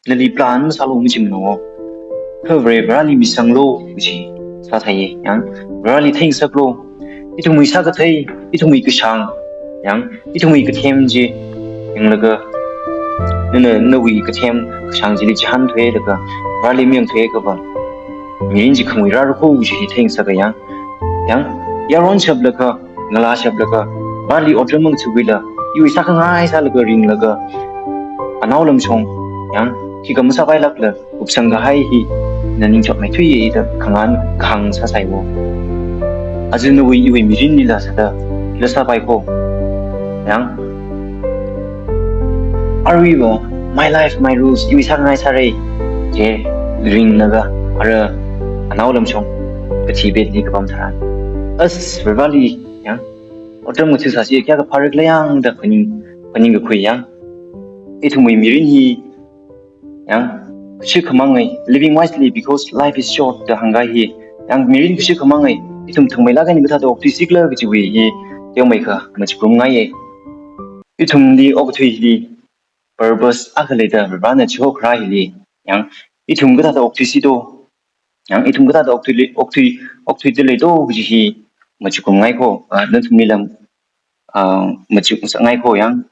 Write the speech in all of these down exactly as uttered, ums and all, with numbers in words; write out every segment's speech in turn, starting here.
nali plan masālu machimanao. Kha Vare, Vareli misanglu kaji sāsai, yang. Vareli theingasaklu. Ithumwui sākathei, ithumwui kashāng, yang, ithumwui kathem chi yanglaga, nana nawui kathem kashāng chili chihānthuilaga, Vareli mayangthuiakha va, mirin chi khamui rāra kho kaji theingasaka, yang. Yang, yaron shaplaga, ngalā shaplaga, Vareli otram mangachukhuila, iwui sākhangai sālaga ringlaga, anao lamshong, yang, khikha masāpailākla, kupsang kahai hi, na ningchotmeithuiya da khangahān kahāng sāsai wo. Aja nawui iwui mirinlila sāda, la sāpai kho. Yang, aruiva, my life, my rules, iwui sāngai sāra, chi ringlaga, ara anao lamshong kathi betli kapam tharan, as, Vareli, yang, otram ngachu sāsi kayākha phāra khala yang da phaning, phaning kakhui, yang. Ithumwui mirin hi, yang, kashik khamangai, living wisely because life is short da hāngkahai hi, yang, mirin kashik khamangai, ithum thangmeilāk eina kathāda okthuisi khala kajiwui hi teomeikha machukrumngaiya. Ithumli okathui hili purpose akha leida Varena chihokharā hili, yang, ithum kathāda okthuisi do, yang, ithum kathāda okthuili, okthui, okthuida lei do kaji hi machukrumngai kho, ah, nathumli lam, ah, machuksāngai kho, yang.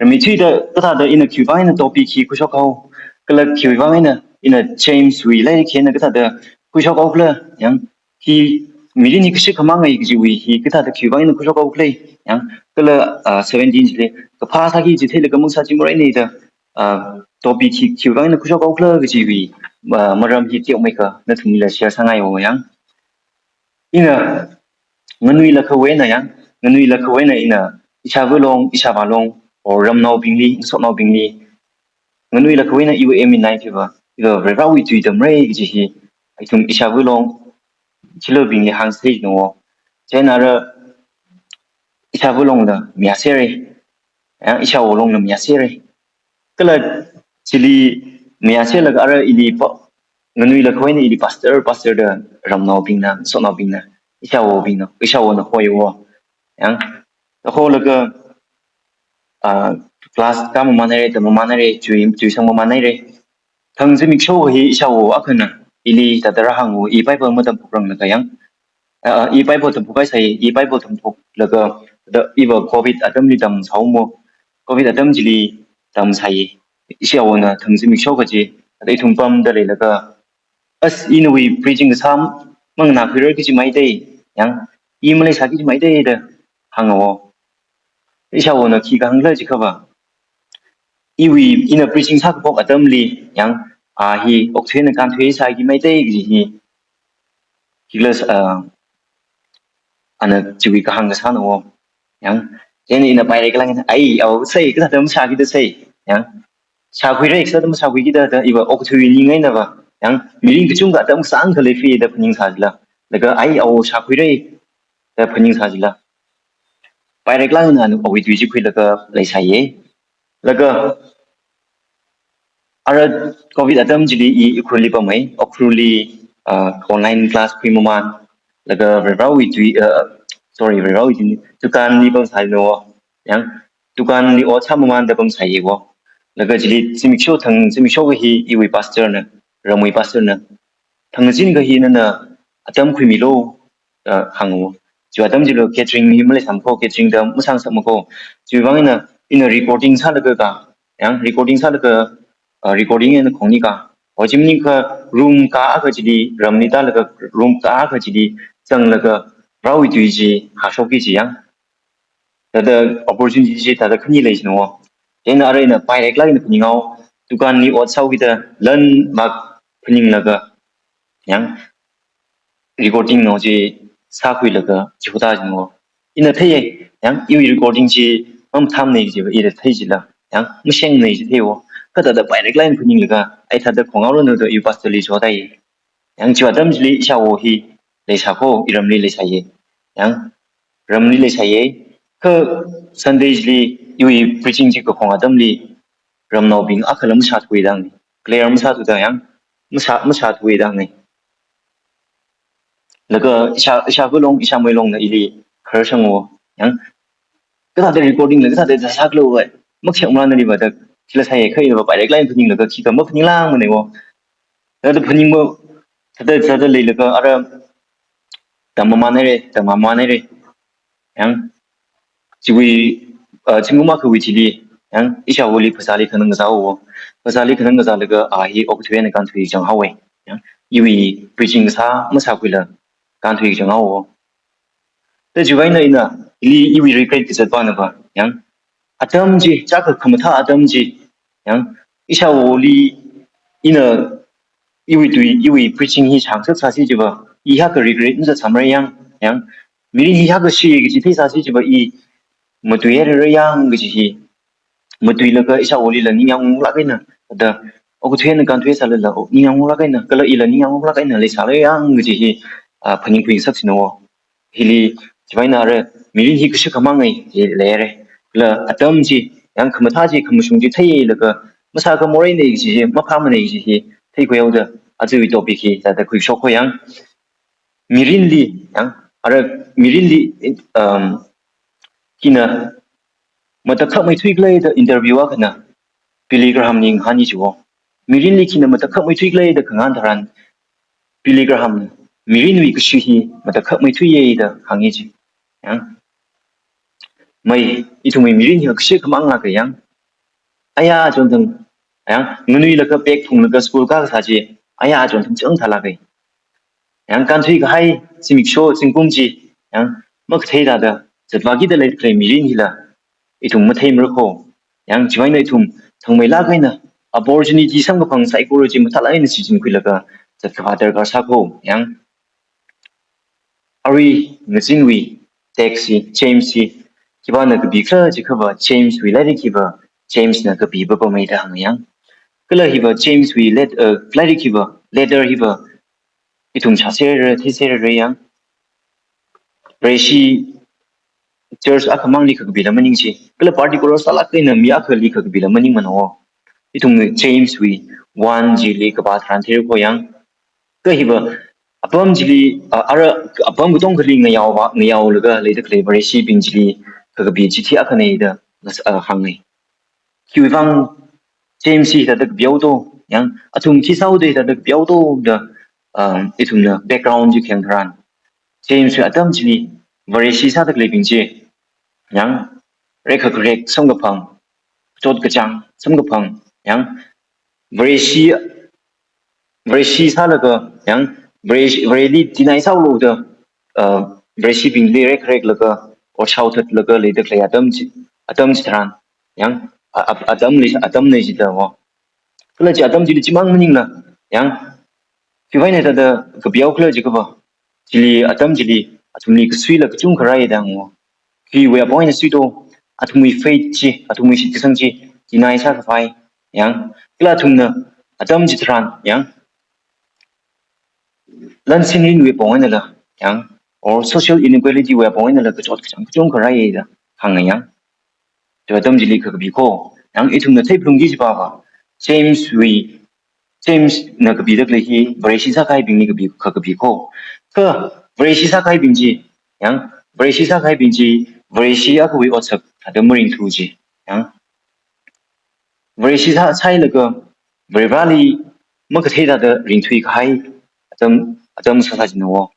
Ramithuida kathāda ina khiwuivang eina topic hi khuishok hao, kala khiwuivang eina ina James wui lairik hi ina kathāda khuishok hao khala, yang, hi mirin hi kashik khamangai kajiwui hi kathāda khiwuivang eina khuishok hao khala, yang, kala, ah, seventeen chili kaphā sāki kaji theilaga mung sāchimara eina da, ah, topic hi khiwuivang eina khuishok hao khala kajiwui, ah, maram hi teomeikha nathumlila share sāngai wo, yang. Ina nganuilakhawui eina, yang, nganuilakhawui eina ina ishāva long, ishāvā long, or ramnaobingli, ngasotnaobingli, nganuilakhawui eina iwui aim in life hiva, iva Varewui tui tamra kaji hi, ithum ishāva long, chilobingli hāngsei no. Chieina ara ishāva longla mayāsera, yang, ishāwo longla mayāsera. Kala chili mayāselaga ara ili pa, nganuilakhawui eina ili pastor, pastor da ramnaobingna, ngasotnaobingna, ishāwobingna, ishāwona hoi wo. Yang, holaga, ah, class kāmamānhaira, tammamānhaira, chui, chuisangmamānhaira. Thang zimiksho hi ishāwo akhana ili thāda rāhāng wo, i Bible matamphokranglaga, yang. Ah, ah, i Bible tamphok haisai, i Bible tamthoklaga, da iva covid atamli tamsao mo. Covid atam chili tamsai. Ishāwona thang zimiksho kaji, da ithum pamda leilaga, as, inawui preaching kasā manganākhuira kaji maida, yang, i maleisāki kaji maida da hānga wo. Ishāwona khikha hāngkhala jiakhava, iwui, ina preaching sākaphok atamli, yang, a hi okthui eina kānthui sāki maida kaji hi, hi class, ah, ana chiwui kahāng kasāna wo. Yang, chieina ina paira khala, ai, ao, sai, kathāda masāki da sai, yang, shākhuira, kathāda masākhuiki da, da, iva okathui ning einava, yang, mirin kachungkha atam kasāngkha leifida phaningsā jila. Laga, ai, ao, shākhuira da phaningsā jila. Paira khala ina awui tui chi khuilaga leisāya. Laga ara covid atam chili i Ukhrulli pamhai, Ukhrulli, ah, online class khuimamān, laga Varewui tui, ah, sorry, Varewui tui, dukanli pamsā no, yang, dukanli ot sāmamānda pamsāya wo. Laga chili zimiksho thang, zimiksho kahi iwui pastor na, ramwui pastor na, thang zin kahi nana atam khuimilu, ah, hāng wo. Chiwui atam chilo catering hi maleisāma kho, catering da masāngasakma kho. Chiwuivang eina, ina recording sālaga ka, yang, recording sālaga, ah, recording eina khongni ka. Ho chi maningakha room kā akha chili, ramli tālaga room kā akha chili zanglaga Varewui tui chi hāshokki kaji, yang. Thāda opportunity chi thāda khani leisāna wo. Chieina ara ina paira khala ina phaning hao, dukanli ot sāhaokida lan mak phaninglaga, yang, recording no chi sākhuilaga chihoda jino. Ina theiya, yang, iwui recording chi mamathāmana kajiva ina thei jila, yang, mashenna kaji thei wo. Kha thāda paira khala ina phaninglaga, ai thāda khongao ranu da iwui pastor li chihotaiya. Yang, chiwui atam chili ishāwo hi leisā kho, iramli leisāya. Yang, ramli leisāya. Kha Sunday chili iwui preaching chi kakhong atamli ramnaobing akhala mashāthuidang ni. Clear mashāthuda, yang, mashā, mashāthuidang ni. Laga ishā, ishāva long, ishāmei longna ili kharshang wo, yang, kathāda recording la kathāda sākhala, makashak mara nali vāda Chila sāya kha ina va paireklāk eina phaninglaga khikha maphaninglāngmana wo. Thāda phaningma, thāda, thāda leilaga ara tammamanhaira, tammamanhaira. Yang, chiwui, uh, zingkum akhawui thili, yang, ishāwoli phasāli khanang kazā wo. Phasāli khanang kazālaga a hi okathui eina kānthuichang haowa. Yang, iwui preaching sā masākhuila kānthuichang haowa. Thāda chiwui eina ina, ili iwui regret kazat pana va, yang, atam chi, chākha khamathā atam chi, yang, ishāwoli ina iwui tui, iwui preaching hi shāngasak sāsi chiva, i hiyākha regret mazatsāmara yang, yang, mirin hi hiyākha shi kaji theisāsi chiva, i matuihairara yang kaji hi, matuilaga ishāwolila ningyānglāk eina, thāda, okathui eina kānthuisālala, o, ningyānglāk eina, kala ila ningyānglāk eina leisāra yang kaji hi, ah, phaningkhui ngasakchina wo. Hili, chiwui eina ara, mirin hi kashikhamang ngai, hi leira. Kala atam chi, yang khamathā chi, khamashung chi theilaga, masākha moreina kaji hi, maphāmana kaji hi, theikhui haoda, ajawui topic hi, thāda khuishok haowa yang. Mirinli, yang, ara, mirinli, um, khina, matakhak maithui khala da interview akhana, Billy Graham li ngahāna chi wo. Mirinli khina matakhak maithui khala da khangahān tharan, Billy Graham na, mirinwui kashi hi matakhak maithuiya da hānga chi. Yang, mai, ithumwui mirin hi kashikhamang lāka yang. Aya chonthang, yang, nganuilaga bag phunglaga school kākasā chi, aya chonthang chang thālāka. Yang, kānthuikahai, zimiksho, zingkum chi, yang, makathei thāda, zatvākida leikhalei mirin hila, ithum matheimara kho. Yang, chiwui eina ithum, thangmeilāk eina, opportunity samkaphang saikora chi mathālāk eina shichinkhuilaga, zatkhavā darkar sā kho. Yang, arui ngazinwui text hi, James hi, khipāna kapikhala jiakha va, James wui lairik hi va, James na kapi papamei da hānga yang. Kala hi va, James wui let-, uh, lairik hi va, letter hi va, ithum shāserra, theiserra yang. Vareshi church akhamangli khakapila maning chi. Kala particular sālāk eina mi akhali khakapila maningmana wo. Ithum James wui one chili kapā tharan theira kho yang. Kha hi va, apam chili, a, ara, apam katongali ngayaova, ngayaolaga leida khalei Vareshibing chili khakapi chithi akhana da, ngas-, a, hānga. Khiwui vang James hi thāda kapihaoto, yang, athum khi sāhaoda thāda kapihaoto da, um, ithumna background chi khayang tharan. James wui atam chili, Vareshi sāda khaleibing chi, yang, rekhakrek samkaphang, chotkachāng samkaphang, yang, Vareshi, Vareshi sālaga, yang, Vareshi, Vareli deny sāhaolu da, uh, Vareshibingli rekhareklaga, or shaothatlaga leida khalei atam chi, atam chitharan, yang, a, a, atamli, atamna jida wo. Kala chi atam chili chimang maningla, yang, khiwui eina thāda kapihaokhala jiakha va, chili atam chili, athumli kasuila kachungkha rāi da hānga wo. Khiwui apong eina suito, athumwui faith chi, athumwui shitkasang chi, deny sākhavai, yang, kala athumna, atam chitharan, yang, lansin rinwui apong einala, yang, or social inequality wui apong einala, kachot kachāng kachungkha rāi da hānga yang. Chi atam chili khakapi kho, yang, ithumna theiphalungki chiva va, James wui, James na kapida khalei hi, Vareshi sākahaibingli kapi, khakapi kho. Kha, Vareshi sākahaibing chi, yang, Vareshi sākahaibing chi, Vareshi akhawui otsak, thāda maringthu chi, yang. Vareshi sā, sāhailaga, Varivarāli makathei thāda ringthuikahai, atam, atam sāsā china wo.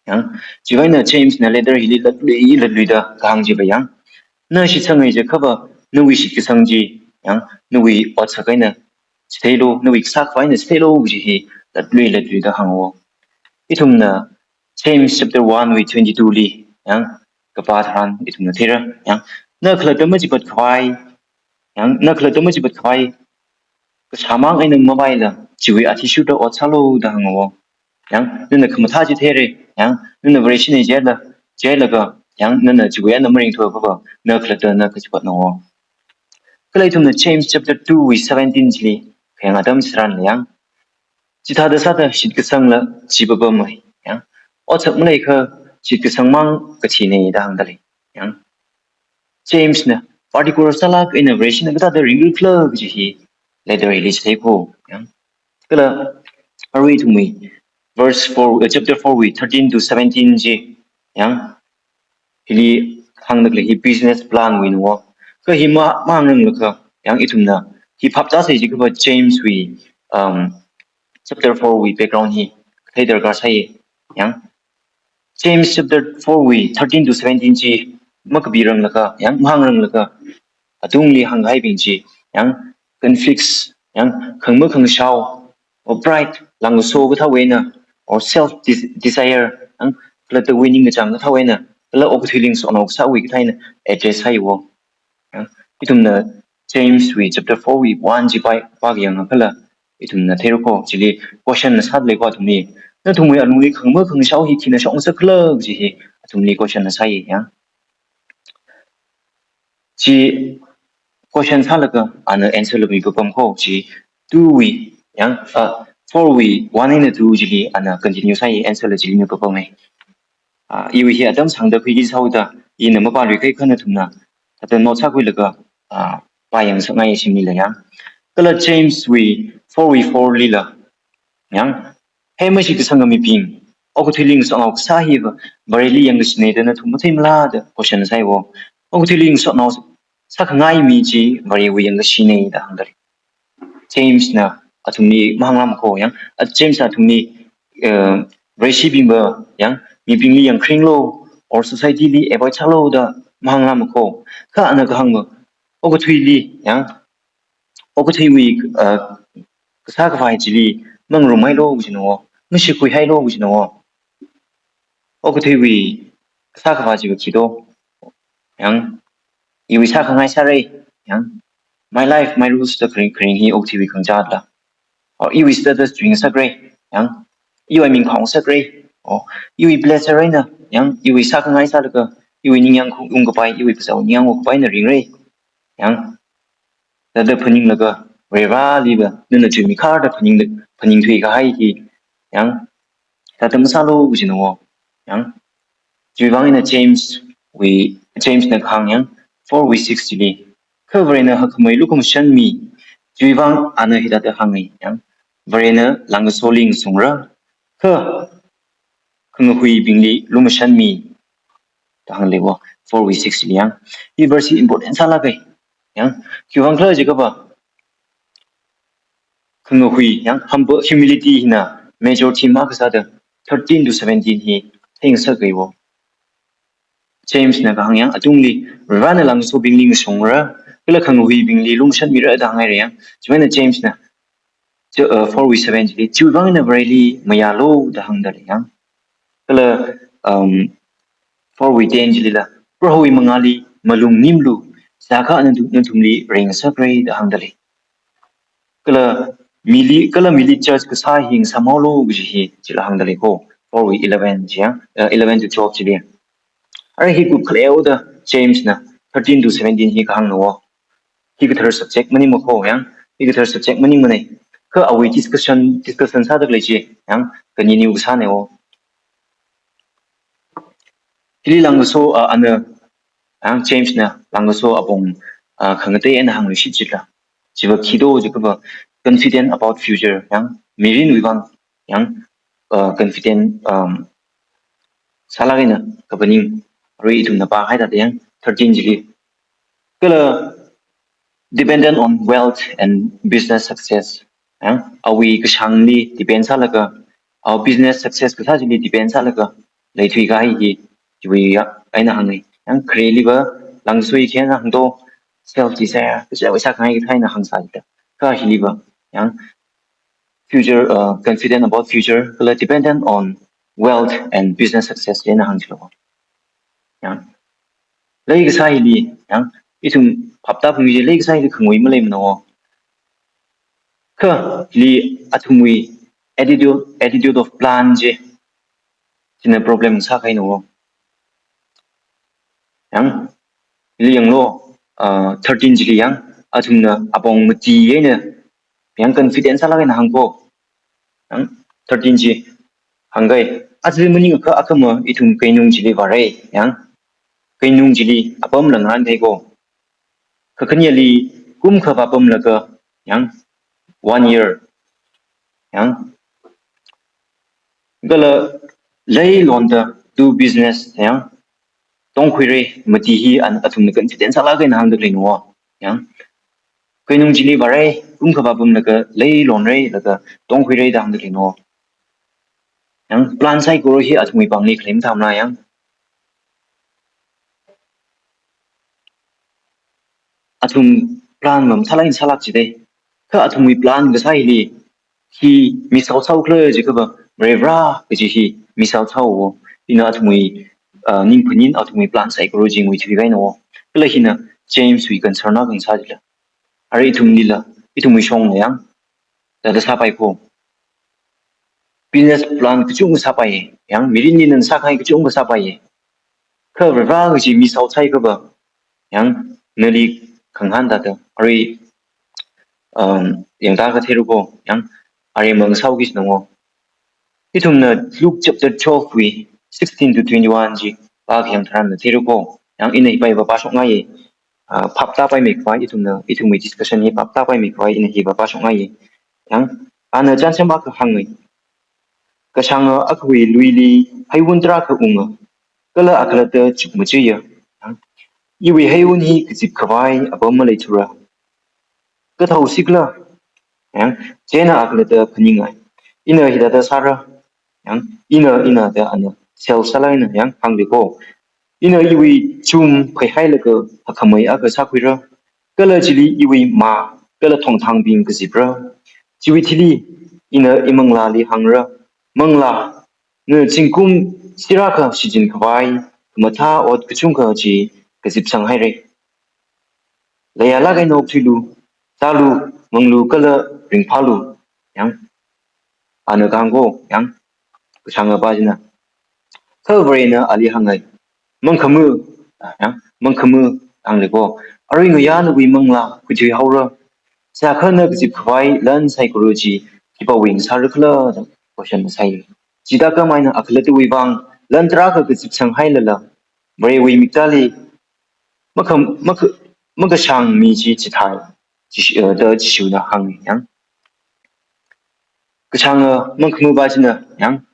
Yang, chiwui eina James na letter hili latlui, latluida kahāng chiva yang. Na shitsanga jiakha va, nawui shitkasang chi, yang, nawui otsak eina chitheilu, nawui kasā khavai eina chitheilu kaji hi latlui, latluida hānga wo. Ithumna James chapter one wui twenty-two li, yang, kapā tharan ithumna theira, yang, na khalatta machipat khavai, yang, na khalatta machipat khavai, kashāmang eina mapaila, chiwui athishurda ot sālu da hānga wo. Yang, nana khamathā chi theira, yang, nana Vareshina jila, jilaga, yang, nana chiwui eina maringthuakha va, na khalatta na kachipatna wo. Kala ithumna James chapter two wui seventeen chili, khayang atam chitharanla yang, chithāda sāda shitkasangla chi papamei, yang, otsak maleikha shitkasangmang kathina da hāngda lei, yang. James na particular sālāk eina Vareshina kathāda ringluikhala kaji hi letter hili chithei kho, yang. Kala arui ithumwui verse four, uh, chapter four wui thirteen to seventeen chi, yang, hili hāngda khalei hi business plan wuina wo. Kha hi ma, mahāngranglaga, Yang ithumna hi phaptāsei jiakha James wui, um, chapter four wui background hi kathei darkar sai. Yang James chapter four wui thirteen to seventeen chi makapiranglakha, yang mahāngranglakha, atungli hāngkahaibing chi, yang conflicts, yang khangma khangashao, or pride, langkaso kathāwui eina, or self des-, desire, yang kala tawui ningkachāng kathāwui eina, kala okathuili ngasotnao kasāwui kathā eina address haiwo. Yang ithumna James wui chapter four wui one chi pā, pākayang kala ithumna theira ko, chili question na sāda lei ko athumli. Nathumwui alungli khangma khangashao hi khina shokngasakkhala kaji hi athumli question na sāi, yang. Chi question sālaga ana answer la mipapam ko, chi two wui, yang, ah, four wui one eina two chili ana continue sāi, answer la chili mipapamei. Ah, iwui hi atam sāngda khuiki sāhaoda, ina mapāluikahai kha nathumna, thāda note sākhuilaga, ah, pāyangsakngai shimli la yang. Kala James wui four wui four lila, yang, he mashikasanga mibing, okathuili ngasotnao kasā hiva, Vareli yangkashinei da nathum matheimala da question sāiwo. Okathuili ngasotnao sākhangai mi chi Varewui yangkashinei da hāngda lei. James na athumli mahāngla mako, yang, a James na athumli, eh, Vareshibingva, yang, mibingli yangkharinglu, or society li avoid sālu da mahāngla mako. Kha ana kahāngva, okathuili, yang, okathuiwui, uh, kasā khavai chili mangarummailu kajina wo, mashikhuihailu kajina wo. Okathuiwui kasā khavai chiva khi do, yang, iwui sākhangai sāra, yang, my life, my rules da kharing kharing hi okathuiwui khangachāla. Or iwui status chuingasakra, yang, iwui ming phaongasakra, or iwui blesser eina, yang, iwui sākhangai sālaga, iwui ningyāng ungkapai, iwui phasā ningyāng ungkapai eina ringra, yang, thāda phaninglaga, Vareliva, nana chuimi kharda phaning, phaningthuikahai hi, yang, thāda masālu kajina wo, yang. Chiwui vang eina James wui, James na kahāng, yang, four wui six chili, kha Varena hakhamei lukhamashan mi, chiwui vang ana hithāda hānga, yang, Varena langkaso ling sungra, kha khangahuibingli lumashan mi da hāngli wo, four wui six li yang. Hi verse hi important sālāka, yang. Khiwui vang khala jiakha, khangahui, yang, humble, humility hina major theme akha sāda thirteen to seventeen hi theingasaka wo. James na kahāng, yang, atungli Varena langkasobingli ngasungra, kala khangahuibingli lumashan mira da hāngngaira, yang. Chieina James na, chi, uh, four wui seven chili, chiwui vang eina Vareli mayālu da hāngda lei, yang. Kala, um, four wui ten chilila, Prohowui mangāli malung nimlu, sākha ana nathumli reingasakra da hāngda lei. Kala mili, kala mili church kasā hi ngasāmhaolu kaji hi chila hāngda lei ko, four wui eleven chi, yang, uh, eleven to twelve chili. Ara hi kupkhaleoda James na thirteen to seventeen hi kahāngna wo. Hi kathar subject maningma ko, yang, hi kathar subject maningmanei. Kha awui discussion, discussion sāda khalei chi, yang, continue kasāna wo. Hili langkaso, uh, ana, yang, James na langkaso apong, uh, khangatei eina hāngluishit jila. Chiva khi do jiakha confident about future, yang, mirinwui vang, yang, uh, confident, um, sālāk eina kaphaning, arui ithumna pākahai thāda, yang, thirteen chili. Kala dependent on wealth and business success. Yang, awui kashāngli depend sālaga, awui business success kasā chili depend sālaga leithuikahai hi, chiwui ya, eina hāngngai. Yang, khareliva langkaso hi khi eina hāngdo, self desire, kasā wui sākhangai kathā eina hāngsāda. Kha hiliva, yang, future, uh, confident about future, kala dependent on wealth and business success eina hāngchilo. Yang, leikasā hili, yang, ithum phaptāphung chi leikasā hili khangahui maleimana wo. Kha hili athumwui attitude, attitude of plan chi, china problem sākahaina wo. Yang, hili yanglu, uh, thirteen chili, yang, athumna apong mati eina, yang, confident sālāk eina hāng ko. Yang, thirteen chi hāngkahai, aja maningakha akhama ithum keinung chili vāra, yang, keinung chili apam langran thei ko. Kakhaneli kum kha vāpamlaga, yang, one year, yang, kala leilonda do business, yang, tongkhuira, mati hi ana athumna confident sālāk eina hāngda khaleina wo, yang. Keinung chili vārai, kum khavā pamlaga leilonrai, laga tongkhuirai da hāngda leino. Yang plan saikora hi athumwui pāngli claim thamla yang. Athum plan mamasālāk eina sālāk jidei. Kha athumwui plan kasā hili hi miss out sāhaokhala jiakha va, Varivara kaji hi miss out sāhaowa. Hina athumwui, uh, ningphanin athumwui plan saikora chi nguithuihaina. Kala hina James wui concern akha sā jila. Arui ithumlila, ithumwui shongna yang, thāda sāpai ko. Business plan kachungkha sāpai, yang mirinli nana sākahai kachungkha sāpai. Kha Varivara kaji miss out sāhaiakha va, yang nali khangahān thāda, arui, um, yangda katheiru ko, yang arui mang sāhaoki sāna wo. Ithumna Luke chapter twelve wui sixteen to twenty-one chi pākayang tharanna theiru ko. Yang ina hi pāpāshokngaiya. Ah, phap tāpaimei khavai ithumna, ithumwui discussion hi phap tāpaimei khavai ina hi pāpāshokngaiya. Yang ana chānjam akha hāngngai. Kashānga akhawui luili heiwun tarākha unga. Kala akhalatta chukmajāya. Yang iwui heiwun hi kazip khavai apam maleithura. Kathāhaosi khala, yang, chieina akhalatta phaninga. Ina hithāda sāra, yang, ina, ina da ana sell sālāk eina, yang, hāngli ko. Ina iwui chum phaihailaga hakhamei akha sākhuira. Kala chili iwui mā, kala thongthāngbing kazipra. Chiwui thili, ina imanglāli hāngra. Manglā, na zingkum shitrakha shichin khavai, khamathā ot kachungkha chi kazipsang haira. Leiyālāk eina okthuilu, zālu, manglu kala ringphālu, yang, ana kahāng ko, yang, kashāngapa china. Kha Varena ali hāngngai, mangkhama, yang, mangkhama, hāngli ko. Arui ngayā nawui manglā khuithuihaora. Sākha na kazip khavai lan saikora chi khipāwui ngasāra khala da question sāi. Chithākha maina akhalattawui vang lan tarākha kazipsang hailala, Varewui miktāli makha, makha, makashāng mi chi chithāi, Jish-, eh, da Jishuna hāngi, yang. Kashānga mangkhamapa china, yang,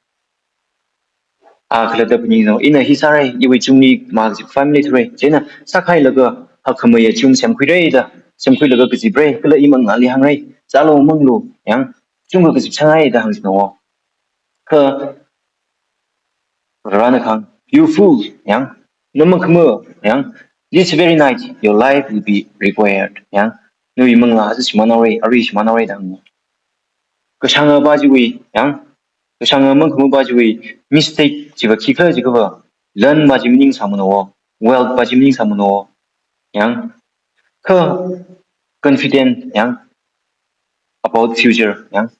akhalatta phaningno, ina hi sāra, iwui chungli mā kazip khavai maleithura. Chieina sākahailaga hakhameiya chum semkhuira da, semkhuilaga kazipra, kala imanglāli hāngra, zālu manglu, yang, chungkha kazipsang haira da hāngchina wo. Kha Varena kahāng, you fool, yang, na mangkhama, yang, this very night your life will be required, yang, nawui manglā aja shimānhaora, arui shimānhaora da hānga. Kashāngapa chiwui, yang, kashānga mangkhamapa chiwui mistake chiva khikhala jiakha va, lanpa chi maningsāmana wo, wealthpa chi maningsāmana wo, yang, kha confident, yang, about future, yang,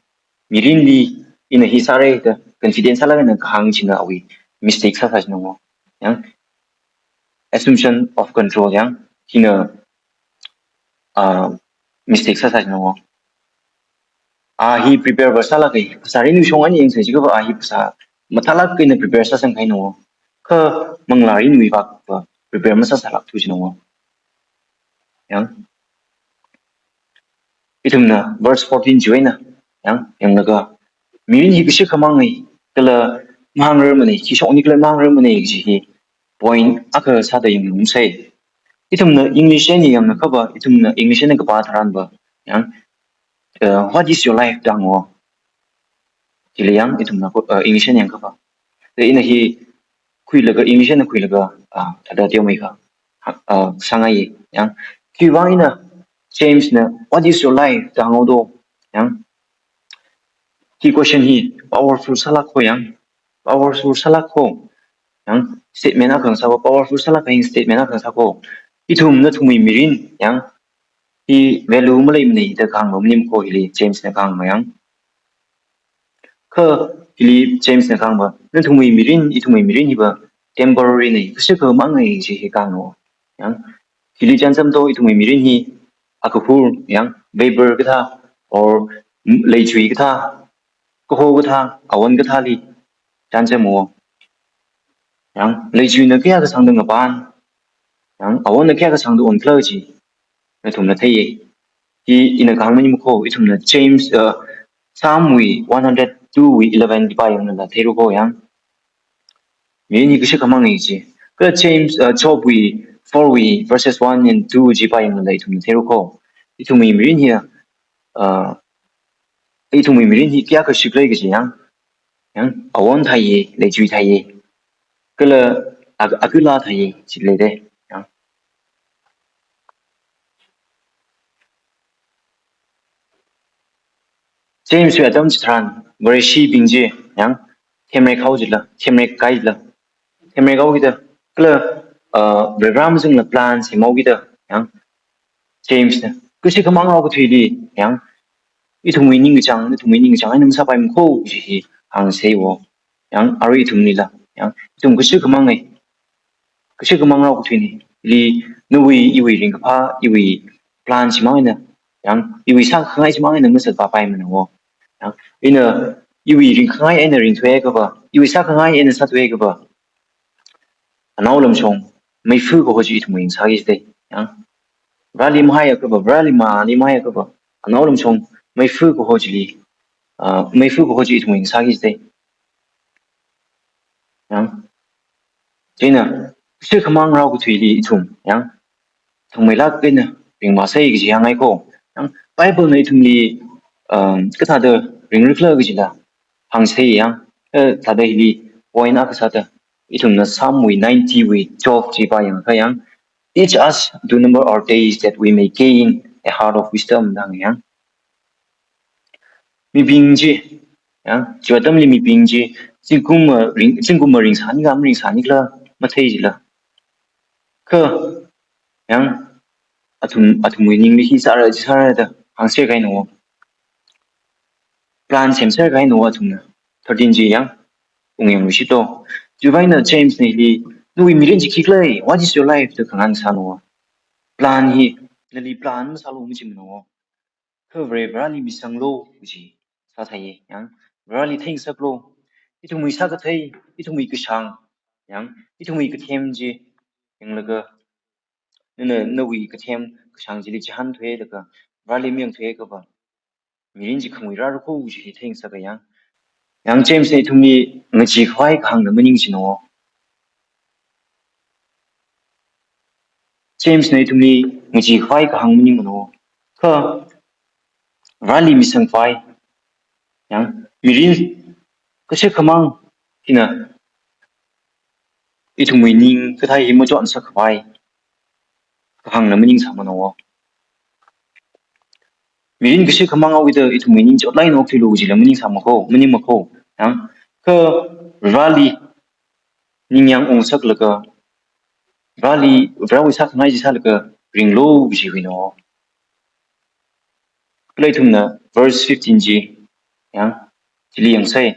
mirinli ina hi sāra da confident sālaga ina kahāng china awui mistake sāsā china wo, yang, assumption of control, yang, hina, ah, mistake sāsā china wo. A hi prepare va sālāka, phasā rinwui shong eina yangsa jiakha va a hi phasā mathālāk eina prepare sāsangkahaina wo. Kha manglā rinwui vak va prepare masāsālākthu china wo. Yang, ithumna verse fourteen chiwui eina, yang, yanglaga, mirin hi kashikha mangai, kala mangrarmana, khi shokni kala mangrarmana kaji hi point akha sāda yangngarumsa. Ithumna English eina yangakha va, ithumna English eina kapā tharan va, yang, uh, what is your life da hānga wo. Chili yang ithumna, uh, English eina yangakha va. Kha ina hi khuilaga, English eina khuilaga, ah, thāda teomeikha, ah, sāngaiya, yang. Khiwui vang eina Jamesna, what is your life da hānga do, yang. Hi question hi powerful sālāk ko, yang. Powerful sālāk ko. Yang, statement akha ngasā ko, powerful sālāk kahai statement akha ngasā ko. Ithum nathumwui mirin, yang, hi value maleimana da kahāng maningmana ko hili Jamesna kahāng ma, yang. Kha hili Jamesna kahāng va, nathumwui mirin, ithumwui mirin hi va temporary na, kashikha mangai kaji hi kahāngna wo. Yang, hili chānjamto ithumwui mirin hi akahur, yang, vapor kathā, or leichui kathā, kaho kathā, awon kathāli chānjamma wo. Yang, leichuina kayākha sangda ngapān, yang, awonna kayākha sangda onkhala chi nathumna theiya. Hi ina kahāng maningmana ko, ithumna James, uh, Psalm wui one hundred two wui eleven chi pāyanglala theiru ko, yang. Mirin hi kashikha mangai chi. Kala James, uh, Job wui four wui verses one and two chi pāyanglala ithumna theiru ko. ithumwui mirin hi, uh, ithumwui mirin hi kayākha shikra kaji yang, yang, awon thāi, leichui thāi, kala ak-, akala thāi, chili de, yang. James wui atam chitharan, Vareshibing chi, yang, themrek haoda jila, themrek kaida jila, themrek haokida, kala, uh, Varivara mazangla plan semhaokida, yang, James na, kashikhamang rao kathuili, yang, ithumwui ningkachāng, ithumwui ningkachāng eina masāpaimana kho, chi hi hāngsei wo, yang, arui ithumlila, yang, ithum kashikhamang e, kashikhamang rao kathuina, ili, nawui, iwui ringkaphā, iwui plan chimang eina, yang, iwui sākhangai chimang eina masāpapaimana wo. Yang, ina, iwui ringkhangai eina ringthuiakha va, iwui sākhangai eina sāthuiakha va, anao lamshong, meifa kaho chi ithumwui sāki jidei, yang. Vareli mahaiakha va, Vareli mani mahaiakha va, anao lamshong, meifa kaho chili, ah, meifa kaho chi ithumwui sāki jidei. Yang. Chieina, kashikhamang rao kathuili ithum, yang, thangmeilāk eina ringmāsei kaji hāngngai ko. Yang, Bible na ithumli, um, kathāda ringra khala kajila hāngsei yang, eh, thāda hili point akha sāda, ithumna Psalm wui ninety wui twelve chi pāyangakha yang, "Teach us to number our days that we may gain a heart of wisdom," da hānga yang. Mibing chi, yang, chiwui atamli mibing chi, zingkum ma ring, zingkum ma ringsāni khala, maringsāni khala, mathei jila. Kha, yang, athum, athumwui ningli hi sāra, chi sāra da, hāngser kahaina wo. Plan semser kahaina wo athumna. Thirteen chi yang, ungyangluishit to. Chiwui vang eina James na hili, nawui mirin chi khikhala, what is your life, da khangansāna wo. Plan hi, nali plan masālu machimana wo. Kha Vare, Vareli misanglu, chi sāthai, yang, Vareli theingasaklu. Ithumwui sākathei, ithumwui kashāng, yang, ithumwui kathem chi, yanglaga, nana, nawui kathem, kashāng chili chihānthuilaga, Vareli mayangthuiakha va, mirin chi khanguirāra kho chi hi theingasaka yang. Yang James na ithumli ngacheekhavai kahāngna maning china wo. James na ithumli ngacheekhavai kahāng maningmana wo. Kha, Vareli misangkhavai, yang, mirin kashikhamang hina ithumwui ning kathā hi machonsakkhavai kahāngna maningsāmana wo. Mirin kashikhamang haokida ithumwui ning chotlāk eina okthuilu kajila maningsāma kho, maningma kho. Yang, kha Vareli ningyāng ungsaklaga, Vareli, Varewui sākhangai chi sālaga ringlu kajiwuina wo. Kala ithumna verse fifteen chi, yang, chili yangsei.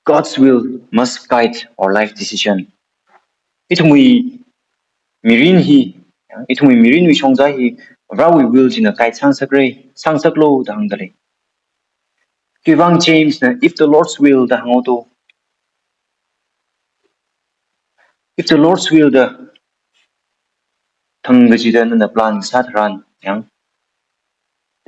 God's will must guide our life decision. Ithumwui mirin hi, yang, ithumwui mirinwui shongza hi, Varewui will china guide sāngasakra, sāngasaklu da hāngdalei. Chiwui vang James na, "If the Lord's will," da hānga to. "If the Lord's will," da thang kachida nana plan sā tharan, yang,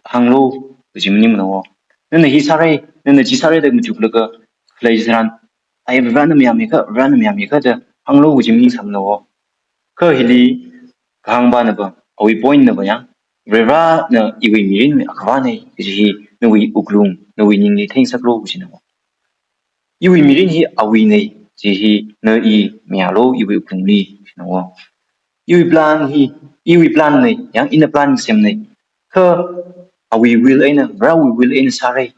hānglu kaji maningmana wo. Nana hi sāra, nana chi sāra da machuklaga khalei tharan, ai, Varena mayāmikha, Varena mayāmikha da hānglu kaji maningsāmana wo. Kha hili kahāngpana va, awui point na va yang, Varena iwui mirinwui akhavana kaji hi nawui wuklung, nawui ningli theingasaklu kajina wo. Iwui mirin hi awuina, chi hi na i mayālu iwui wuklungli, kajina wo. Iwui plan hi, iwui plan na, yang, ina plan semna. Kha awui will eina, Varewui will eina sāra,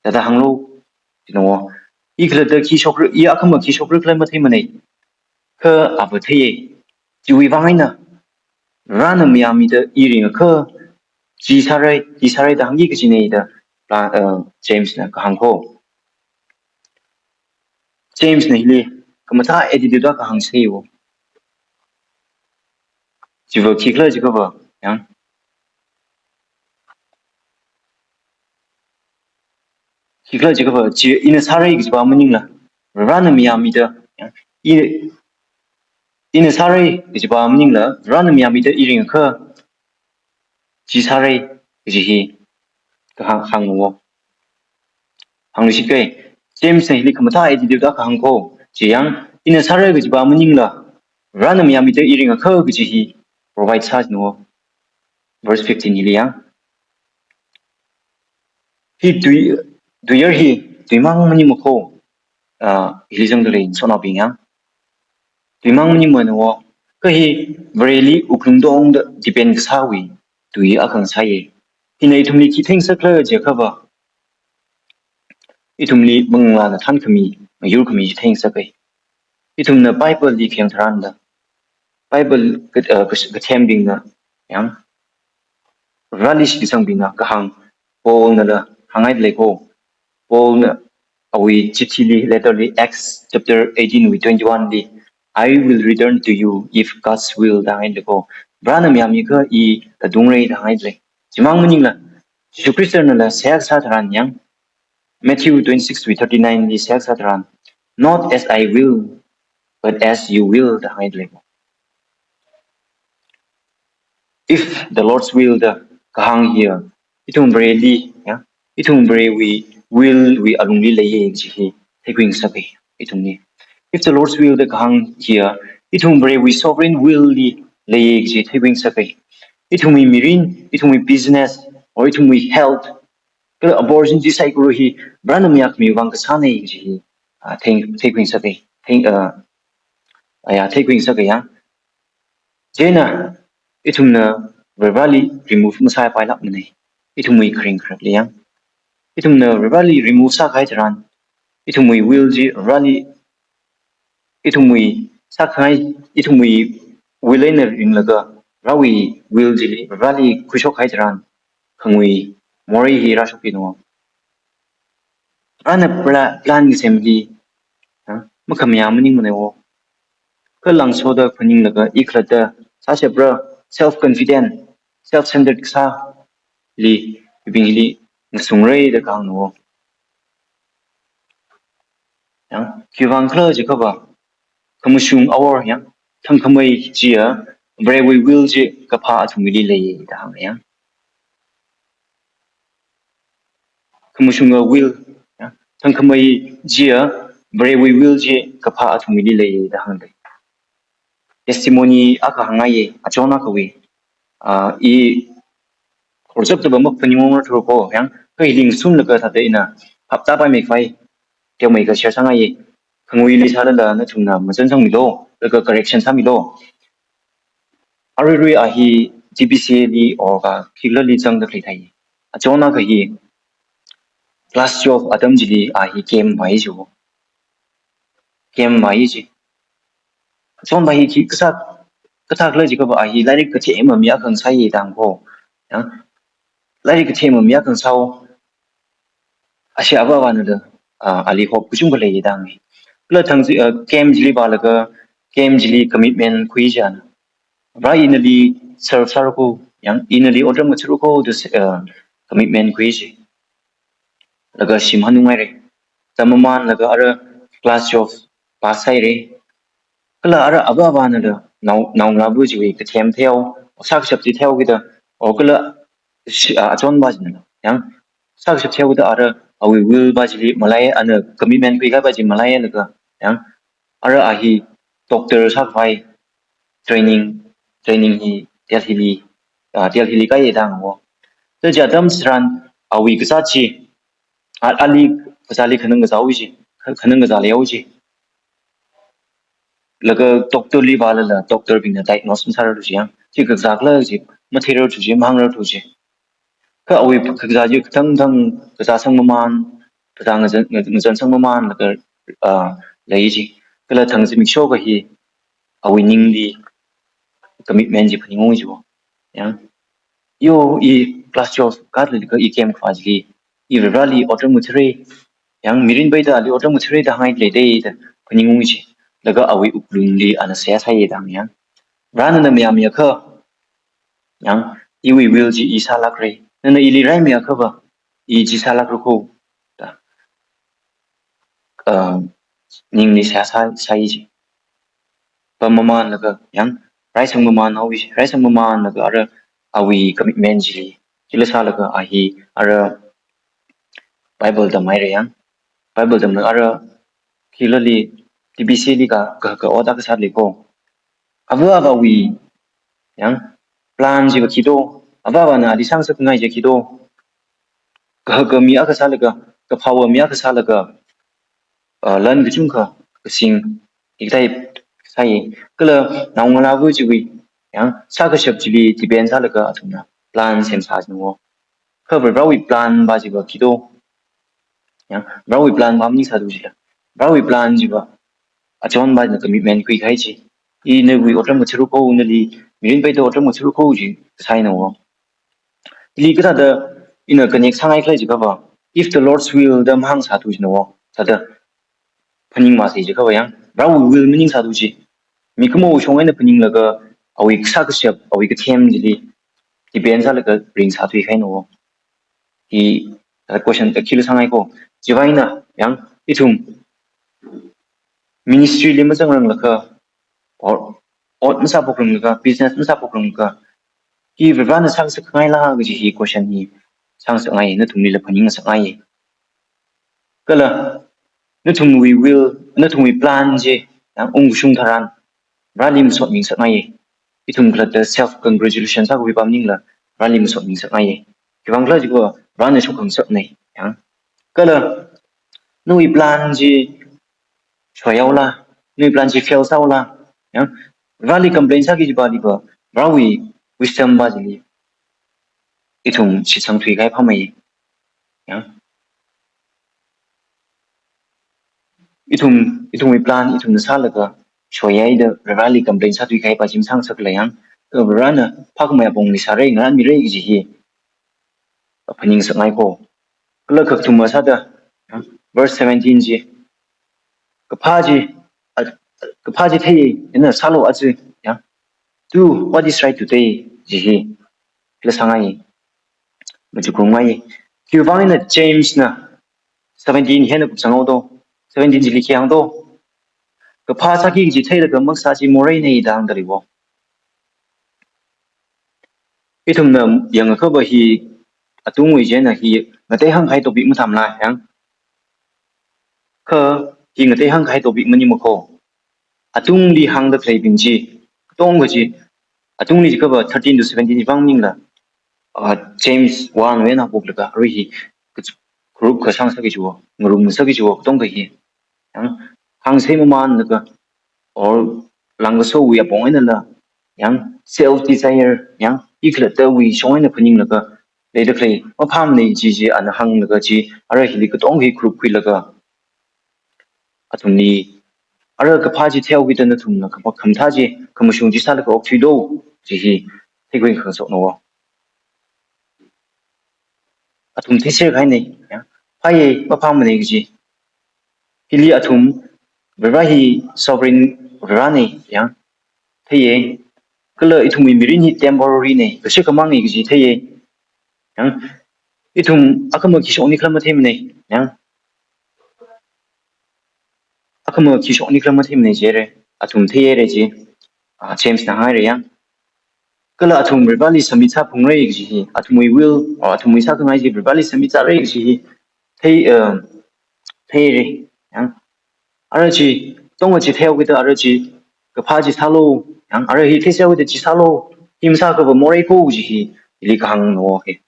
thāda hānglu, kajina wo. I khalatta khi shokra, i akhama khi shokra khala matheimana. Kha ava theiya. Chiwui vang eina, Varena mayāmida i ringakha, chi sāra, chi sāra da hāngki kajina da, uh, James na kahāng kho. James na hili, khamathā attitude da kahāngsei wo. Chiva khikhala jiakha va, yang. Khikhala jiakha va, chi ina sāra kajiva maningla, Varena mayāmida, yang, i, ina sāra kajiva maningla, Varena mayāmida i ringakha, chi sāra kaji hi kahāng, hāngna wo. Hāngluishit kai, James na hili khamathā attitude da kahāng kho, chi yang, ina sāra kajiva maningla, Varena mayāmida i ringakha kaji hi provide sāna wo. verse fifteen hili yang. Hi tui, tuiyār hi, tuimang maningmana ko, ah, hili zangda lei, naonaobing yang. Tuimang maningmana wo, kha hi Vareli wuklung tongda depend kasāwui tui akha ngasāya. Hina ithumli khi theingasakla jiakhava, ithumli manglāna thankhami, mayurkhami theingasaka. Ithumna Bible li khayang tharan da, Bible ka, ah, ka, kathembingna, yang, Vareli shitsangbingna kahāng, Paulnala hānghaida lei ko. Paulna awui chithili, letter li, Acts chapter eighteen wui twenty-one li, "I will return to you if God's will," da hānghaida lei ko. Varena mayāmiakha i tātungra da hānghaida lei. Chimang maningla, Jishu Khristanala seihā kasā tharan yang, Matthew twenty-six wui thirty-nine li seihā kasā tharan, "Not as I will, but as you will," da hānghaida lei ko. If the Lord's will da kahāng hiya, ithum Vareli, ya, ithum Varewui will wui alungli leiya kaji hi theikhuingasaka, ithumli. If the Lord's will da kahāng hiya, ithum Varewui sovereign will li leiya kaji theikhuingasaka. Ithumwui mirin, ithumwui business, or ithumwui health, kala opportunity saikora hi Varena mayākhamiwui vang kasāna kaji hi, ah, thei, theikhuingasaka, thei, ah, ah, ya, theikhuingasaka ya. Chieina, ithumna Vareli remove masāpailākmana. Ithumwui kharing kharapli yang. Ithumna Vareli remove sākahai tharan, ithumwui will chi Vareli, ithumwui sākahai, ithumwui will eina ringlaga, Varewui will chili Vareli khuishokhai tharan, khangui morei hi rāshokki no. Varena pla-, plan kasem hi, ha, makhamayā maningmana wo. Kha langsoda phaninglaga i khalatta sāshapra, self-confident, self-centered kasāli, hibing hili ngasungra da kahāngna wo. Yang, khiwuivang khala jiakhava, khamashung awor yang, thangkhamei chiya, Varewui will chi kaphā athumwuili leiya da hānga yang. Khamashunga will, ya, thangkhamei chiya, Varewui will chi kaphā athumwuili leiya da hānga. Testimony akha hāngngaiya, achon akhawui. Ah, i khorchap taba maphaningungra thura ko, yang, kha hili ngasumlaga thāda ina, hapta pai mei fai, teomeikha share sāngaiya. Khanguili sālala nathumna mazansangmilu, laga correction sāmilu. Aruirui a hi T B C A li or kha khikhalali zangda khalei thai. Achon akha hi class twelve atam chili a hi camp vāya jiwo. Camp vāya ji. Achonva hi khi kasā, kathā khala jiakhava a hi lairik kathema mi akha ngasāya da hānga ko. Ya. Lairik kathema mi akha ngasā wo. Ashi avāvanala, ah, ali hope kachungkha leiya da hānga. Kala thang chi, ah, camp chili vālaga, camp chili commitment khui china. Vare ina nali serve sāra ko, yang ina nali otram ngathara ko da, ah, commitment khui chi. Laga shim hanung haira. Tammamanlaga ara class twelve pass sāhaira. Kala ara avāvanala nao, naongalāva chiwui kathem theihaowa, sākashap chi theihaokida, o kala shi-, ah, achonva chinala, yang, sākashap theihaokida ara awui will va chili malai, ana commitment khuikahaiva chi malailaga, yang, ara a hi doctor sākhavai training, training hi Delhi li, ah, Delhi li kāya da hānga wo. Chi atam tharan awui kazāt chi, a, ali kazāli khanang kazāhaowa ji, kha-, khanang kazāli haowa ji. Laga doctor li vālala, doctor bingna diagnose masārarthu ji yang. Chi kazā khala ji, matheirarthu ji, mahāngrarthu ji. Kha awui kazā chi kathang thang, kazāsang maman, kazā ngazan, ngazan, ngazansang maman, laga, ah, lei ji. Kala thang zimiksho akha hi, awui ningli commitment chi phaningunga jiwo. Yang. Yo, i class twelve kālaga i camp kavā chili, i Vareli otram ngathara, yang, mirin peida ali otram ngathara da hāngngaida leida phaningunga ji. Laga awui wuklungli ana seihā sāya da hānga yang. Varena mayāmiakha, yang, iwui will chi i sālākra. Nana ili raimiakhava, i chi sālākra ko, da, ah, ningli seihā sā, sāya ji. Pam mamanlaga, yang, raisang maman haowa ji, raisang mamanlaga ara awui commitment chili, chila sālaga a hi ara Bible tamhaira yang. Bible tamlaga ara khikhalali T B C li ka, ka, ka ot akha sāda lei ko. Ava avāwui, yang, plan chi kakhi do, Avāvana ali sāngasakngai chi khi do. Kahaka mi akha sālaga, kaphāwa mi akha sālaga, uh, lan kachungkha kasing, hikathā sāi. Kala naongalāva chiwui, yang, sākashap chili depend sālaga athumna plan semsā jina wo. Kha Varewui plan va chiva khi do. Yang, Varewui plan va maningsāthu jila. Varewui plan chiva, achonvana commitment khuikahai chi. I nawui otram ngathāra kho, nali mirin paida otram ngathāra kho chi sāina wo. Ili kathāda ina connect sāngaikhala jiakhava, "If the Lord's will," da mahāngsāthu jina wo. Thāda phaning masei jiakhava, yang, Varewui will maningsāthu chi. Mikumo shong eina phaninglaga, awui sākashap, awui kathem chili depend sālaga ringsāthuikahaina wo. Hi, uh, question akhili sāngai kho. Chiwui eina, yang, ithum ministry li mazangranglakha, or, ot masāphokranglakha, business masāphokranglakha, hi Varena sāngasakngaila kaji hi question hi sāngasakngai, nathumlila phaningngasakngai. Kala, nathumwui will, nathumwui plan chi, yang, ungkashung tharan, Vareli masotmingasakngai. Ithum khalatta self congratulation sākhui pam maningla, Vareli masotmingasakngai. Khiwuivang khala jiakhava, Varena shokhangasaknei, yang. Kala, nawui plan chi shoihaola, nawui plan chi fail sāhaola, yang, Vareli complain sāki jiva liva, Varewui wisdom va chili ithum shitsangthuikahai phāmei. Yang, ithum, ithumwui plan ithumna sālaga shoihaida Vareli complain sāthuikahai pa chi masāngasakla, yang, Varena phākhamei apongli sāra, ngarānmira kaji hi phaningngasakngai kho. Kala kakathuma sāda, verse seventeen chi, kaphā chi, a, kaphā chi thei, ina sālu aja, ya. Do what is right today, ji hi, kala sāngai, machukrumngai. Khiwuivang eina James na seventeen hi eina kupsang haoda, seventeen chili khi hāngda, kaphā sāki kaji theilaga makasā chi moreina da hāngda lei wo. Ithumna yangakhava hi atungwui china hi ngatei hāngkahai topic mathāmala, yang. Kha hi ngatei hāngkahai topic maningmana kho. Atungli hāngda khaleibing chi, katongkha chi, atungli jiakhava thirteen to seventeen hi vang maningla, ah, James one wui eina haophoklaga, arui hi, kach-, group kashang sāki chiwo, ngarumsāki chiwo, katongkha hi. Yang, hāngsei mamānlaga, or langkasowui apong einala, yang, self desire, yang, i khalattawui shong eina phaninglaga leida khalei maphāmanei ji chi ana hānglaga chi, ara hili katongkha hi group khuilaga, athumli, ara kaphā chi theihaokida nathumna khama-, khamathā chi, khamashung chi sālaga okthuilu, ji hi, theikhui khangasakna wo. Athum theiser kahainei, ya. Phāya, maphāmanei kaji. Hili athum, Vare hi sovereign Varenei, ya. Theiya. Kala ithumwui mirin hi temporary nei, kashikha mangnei kaji theiya. Ya. Ithum akhama khi shokni khala matheimanei, ya. Akhama khi shokni khala matheimanei jira, athum theihaira ji, ah, James na hāngra, ya. Kala athum Vareli submit sāphungra kaji hi, athumwui will, or athumwui sākhangai chi Vareli submit sāra kaji hi, thei, uh, theira, ya. Ara chi, tongkha chi theihaokida ara chi, kaphā chi sālu, ya, ara hi theiser haokida chi sālu, hi masākhava morei kho ji hi, hili kahāngna wo hi.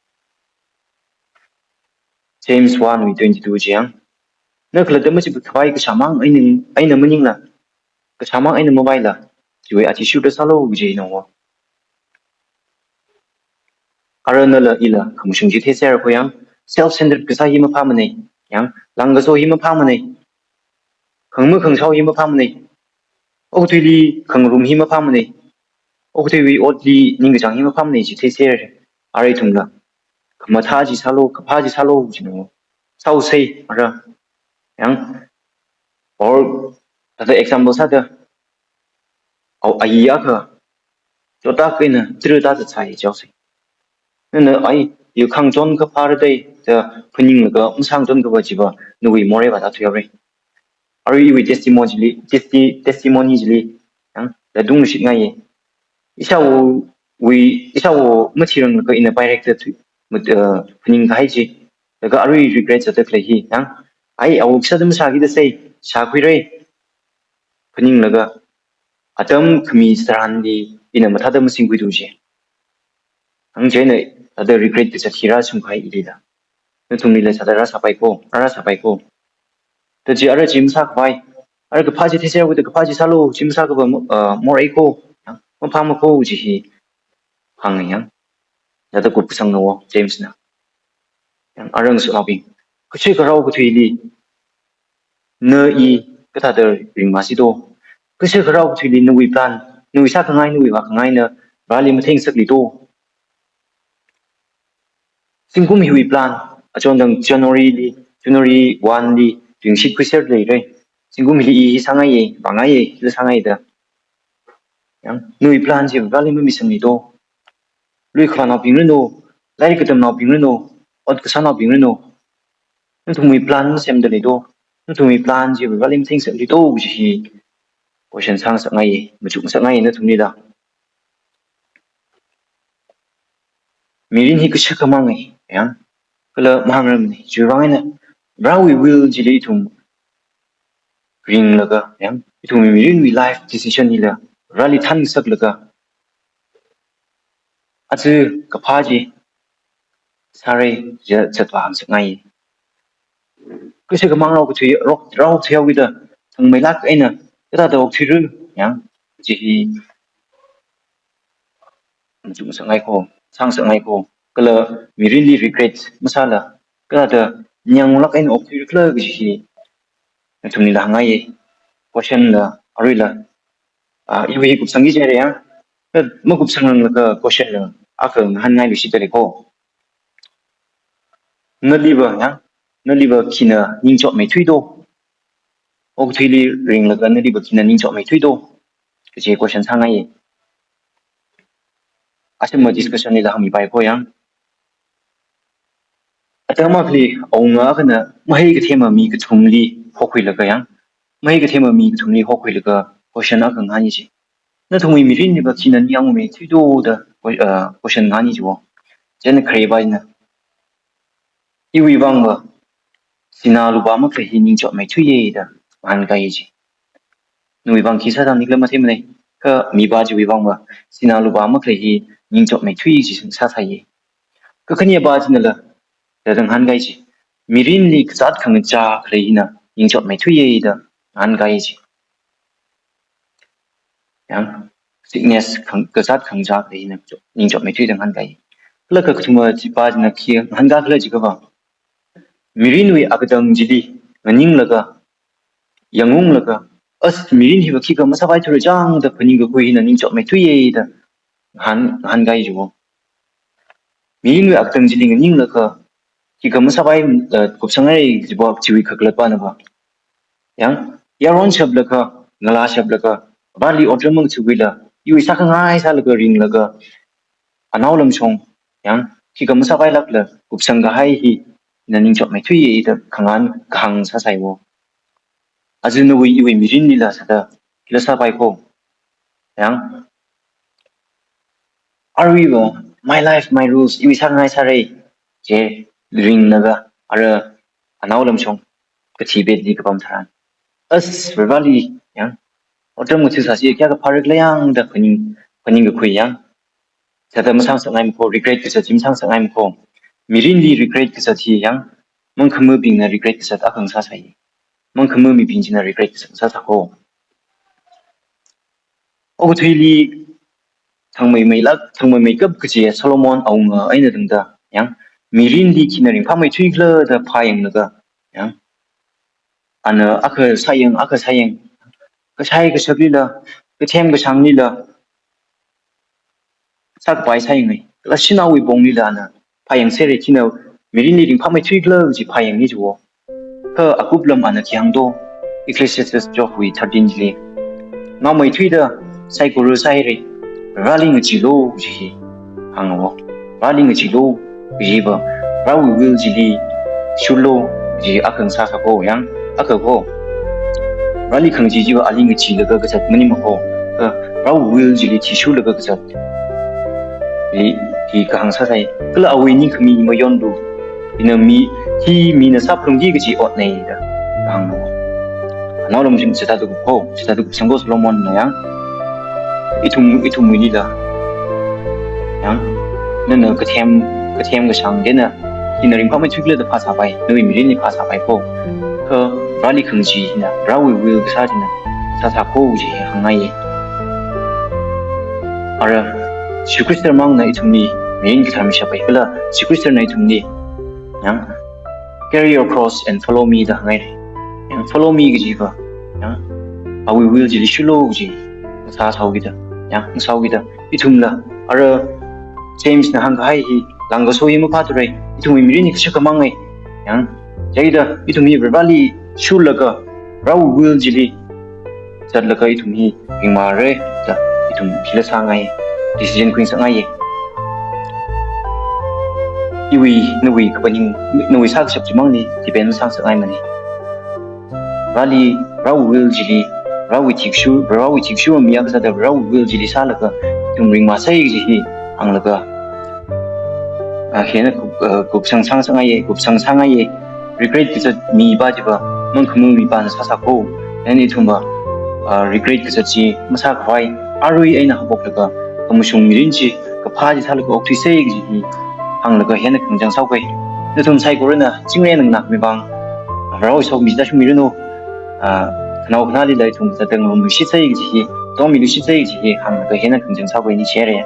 James one wui twenty-two chi, yang. Na khalatta machiphatkhavai kashāmang eina, eina maningla, kashāmang eina mavaila, chiwui athishurda sālu kajina wo. Ara nala ila khamashung chi theiser kho, yang, self-centered kasā hi maphāmanei, yang, langkaso hi maphāmanei, khangma khangshao hi maphāmanei, okathuili khangarum hi maphāmanei, okathuiwui otli ningkachāng hi maphāmanei ji theiser, ara ithumla, khamathā chi sālu, kaphā chi sālu jina wo. Sāusei, ara, yang, or, thāda example sāda, au, ayi akha, chotak eina, tira tāda chai chaosei. Nana ai, yu khangachon kaphā rādei, da phaninglaga, masāngachon kaphā chiva, nawui morei vāda thuihaora. Arui iwui testimony chili, testi-, testimony chili, yang, da tungshitngaiya. Ishāwowui, ishāwo mathiranglaga ina pairek da thui, mat-, uh, phaningkahai chi. Laga arui regret sāda khalei hi, yang. Ai, awo sāda masākida sei, shākhuira. Phaninglaga, atam khami tharanli ina mathāda masingkhuithu ji. Hāngchieina, thāda regret kazat hi rāshungkahai ilila. Nathumlila thāda rāsāpai ko, rāsāpai ko. Thāda chi ara chi masākapai. Ara kaphā chi theisāwuida kaphā chi sālu, chi masākapa, uh, morei ko, maphāma ko chi hi hānga yang. Thāda kupkasangna wo, James na. Yang arui ngasotnaobing. Kashakharao kathuili, na i kathāda ringmasi do. Kashakharao kathuili nawui plan, nawui sākhangai, nawui vākhangaina Vareli matheingasakli do. Zingkum hiwui plan, achon dang January li, January one li, ringshit khuiser leira. Zingkum hili i hi sāngaiya, vāngaiya, hila sāngaida. Yang, nawui plan chi Vareli mamisangli do. Lui khavānaobing ranu, lairik katamnaobing ranu, ot kasānaobing ranu. Nathumwui plan masemda leido. Nathumwui plan chi Vareli matheingasakli do chi hi question sāngasakngaiya, machukngasakngaiya nathumlila. Mirin hi kashakhamang e, yang. Kala mahāngrarmana, chiwui vang eina, Varewui will chili ithum ringlaga, yang. Ithumwui mirinwui life decision hila, Vareli thānngasaklaga. Aja kaphā chi, sāra, ja, zatvā hāngsakngai. Kashakhamang rao kathui, rao, rao thuihaowuida, thangmeilāk eina, kathāda okthuira, yang, chi hi, machukngasakngai ko, sāngasakngai ko, kala mirinli regret masāla, kathāda ningyānglāk eina okthuira khala kaji hi, nathumlila hāngngaiya, question la, aruila, ah, iwui hi kupsangki jihaira yang, na makupsangranglakha question la, akha ngahānngai luishitda lei ko. Naliva, yang, naliva khina ningchotmeithui do. Okathuili ringlaga naliva khina ningchotmeithui do. Kaji question sāngaiya. Asama discussion lila hāngmipai ko yang. Atam akhali awunga akhana mahai kathema mi kathumli hokhuilaga yang. Mahai kathema mi kathumli hokhuilaga question akha ngahāni chi. Nathumwui mirinliva khina ningyāngmeithui do da, uh, question ngahāni chi wo. Chieina khareba china, iwui vangva, sinā lupā makhalei hi ningchotmeithuiya da ngahānkai chi. Nawui vang khi sāda nikhala matheimana, kha mipā chiwui vangva, sinā lupā makhalei hi ningchotmeithui chi sāsāya. Kakhanepā chinala, thāda ngahānkai chi. Mirinli kazāt khangachā khalei hina ningchotmeithuiya da ngahānkai chi. Yang, sickness khang, kazāt khangachā khalei hina ningchotmeithui da ngahānkai. Kala kakathuma chipā china khi ngahānka khala jiakhava, mirinwui akatang chili nganinglaga, yangunglaga, as mirin hiva khikha masāpaithura chang da phaningkakhui hina ningchotmeithuiya da ngahān, ngahānkai chi wo. Mirinwui akatang chili nganinglaga, khikha masāpai, uh, kupsanghai jiva chiwui kakhalatpānava. Yang, yaron shaplaga, ngalā shaplaga, Vareli otram makathuwuila, iwui sākhangai sālaga ringlaga, anaolamshong, yang, khikha masāpailākla, kupsangkahai hina ningchotmeithuiya da khangahān kahāng sāsai wo. Aja nawui iwui mirinlila sāda, khila sāpai ko. Yang, aruiva, my life, my rules, iwui sāngai sāra, chi ringlaga, ara anaolamshong, kathi petli kapam tharan. As Vareli, yang, otram ngathu sāsi, kayākha phāra khala yang da phaning, phaningkakhui yang. Thāda masāngasakngaimana ko, regret kazat chi masāngasakngaimana ko. Mirinli regret kazat hi yang, mangkhamabingna regret kazat akha ngasāsai. Mangkhama mibing china regret sāsā ko. Okathuili thangmeimeilāk, thangmeimeikap kaji Solomon awunga eina tangda, yang, mirinli khina ringphāmeithui khala da phāyanglaga, yang, ana akha sāyang, akha sāyang, kashai kashaklila, kathem kashānglila, sākapai sāyangngai. Kala shanaowui ponglila ana phāyangserra, khina mirinli ringphāmeithui khala kaji phāyangni chi wo. Kha akuplam ana khi hāng do, Ecclesiastes twelve wui thirteen chili, ngaomeithuida saikora sāhaira, Vareli ngacheelu kaji hi hānga wo. Vareli ngacheelu kajiva, Varewui will chili shurlu kaji akha ngasāsā ko, yang, akha ko. Vareli khangachee chiva ali ngacheelaga kazat maningmana ko. Kha Varewui will chili athishurlaga kazat. Hi, hi kahāng sāsai. Kala awui ningkhami mayonlu. Ina mi, hi mina sāphalungki kaji otna da kahāngna. Anaolamshong chithāda kup ko, chithāda kupsang ko Solomonna, yang. Ithum, ithumwuilila, yang, nana kathem, kathem kashang dena, hina ringphāmeithuikhala da phāsāpai, nawui mirinli phāsāpai ko. Kha Vareli khangachee hina, Varewui will kasā china sāsā ko kaji hi hāngngaiye. Ara, Jishu Khrista mangna ithumli mirin kathar mishappai kala, Jishu Khristana ithumli, yang, "Carry your cross and follow me" da hāngngaire. Yang, "Follow me" kaji pa, yang, awui will chili shurlu kaji, sāsāhaokida, yang, sāhaokida. Ithumla, ara James na hāngkahai hi, langkaso hi maphāthurai, ithumwui mirin hi kashak kamangai. Yang, chieina ithum hi Vareli shurlaga, Varewui will chili zatlaga ithum hi ringmāra da ithum hila sāngai, decision khuingasakngaiye. Iwui, nawui kaphaning, nawui sākashap chimangli depend sāngasakngaimane. Vareli, Varewui will chili, Varewui thikshur, Varewui thikshur mi akha sāda Varewui will chili sālaga ithum ringmāsai kaji hi hānglaga, ah, hina kup-, ah, kupsang sāngasakngaiye, kupsang sāngaiye. Regret kazat mi pa chipa, nong khamung mi pana sāsā ko. Then ithumva, ah, regret kazat chi masākhavai, arui eina haophoklaga, khamashung mirin chi kaphā chi sālaga okthuisai kaji hi hānglaga hina khangachang sāhaoke. Nathum saikorana, chingri nganāmi vang, Varewui sokhami tāshungmiranu, ah, khanao khanālila ithum kazat tang ngarumluishitsai kaji hi, tongmiluishitsai kaji hi hānglaga hina khangachang sāhaoke, ningshire.